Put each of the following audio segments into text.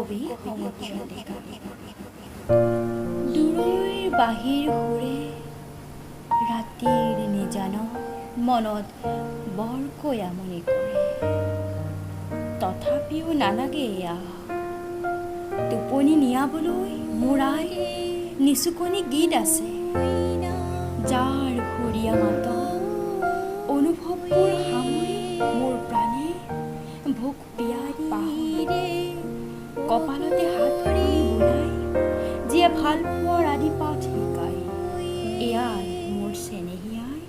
কবি সমুজ্জ্বল ডেকা। দূৰৈৰ বাঁহীৰ সুৰে ৰাতিৰ নিজানত মনত বৰকৈ আমনি কৰে। তথাপিও নালাগে এয়া টোপনি নিয়াবলৈ। মোৰ আই নিচুকনি গীত আছে, যাৰ সুৰীয়া মাতত অনুভৱবোৰ সামৰি মোৰ প্ৰাণে ভোক পিয়াহ পাহৰে। কপালতে হাতখনি বুলাই যিয়ে ভাল পোৱাৰ আদি পাঠ শিকায়, এয়াই মোৰ চেনেহী আই।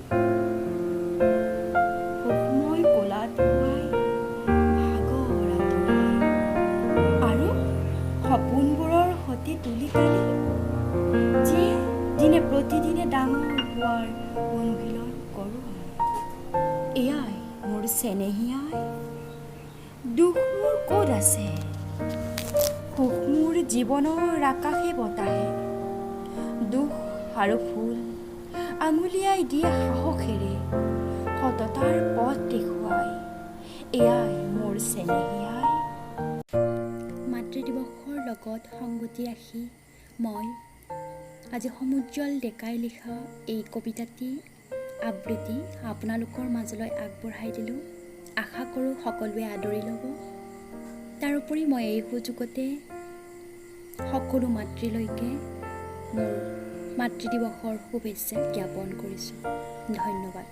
সুখময় কোলাত শুৱাই ভাগৰ আঁতৰাই আৰু সপোনবোৰৰ সতে তুলি তালি যিয়ে দিনে প্ৰতিদিনে ডাঙৰ হোৱাৰ অনুশীলন কৰোৱায়, এয়াই মোৰ চেনেহী আই। দুখ মোৰ ক'ত আছে? সুখ মোৰ জীৱনৰ আকাশে বতাহে দুখ আৰু ফুল আঙুলিয়াই দিয়ে, সাহসেৰে সততাৰ পথ দেখুৱাই, এয়াই মোৰ চেনেহী আই। মাতৃ দিৱসৰ লগত সংগতি ৰাখি মই আজি সমুজ্জ্বল ডেকাই লিখা এই কবিতাটি আবৃত্তি আপোনালোকৰ মাজলৈ আগবঢ়াই দিলোঁ। আশা কৰোঁ সকলোৱে আদৰি ল'ব। তাৰোপৰি মই এই সুযোগতে সকলো মাতৃলৈকে মোৰ মাতৃ দিৱসৰ শুভেচ্ছা জ্ঞাপন কৰিছোঁ। ধন্যবাদ।